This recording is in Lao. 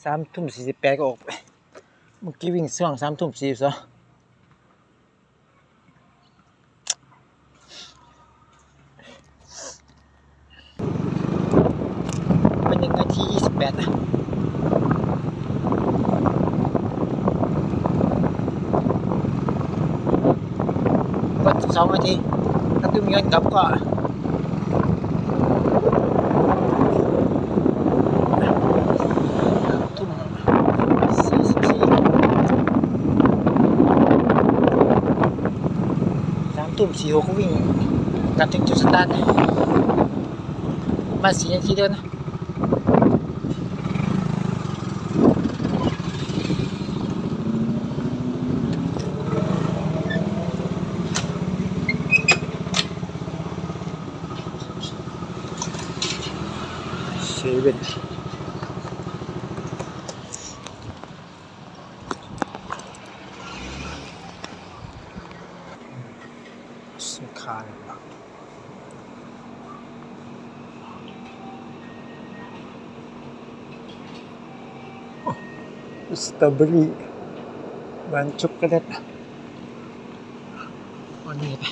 ສາມທຸ່ມສີ່ສິບແປດກໍອອກໄປ. ເມື່ອກີ້ວິ່ງຊ່ວງສາມທຸ່ມສີ່ສິບສອງ. ເປັນຍັງໄງທີຍີ່ສິບແປດນະ ເບິດສິບສອງນາທີ ຖ້າຕື່ມຍ້ອນກັບກໍທຸ່ມ ສີ່ສິບສີ່ ສາມທຸ່ມສີ່ຫົກ ກໍວິ່ງກັບເຖິງຈຸດສະຕາດ ປະມານສີ່ນາທີເດີນນະ. ເຊເວັນ ສິນຄ້ານີ້ ສະຕໍເບີຣີ ຫວານຊັອກໂກແລັດ ອັນນີ້ໄປ.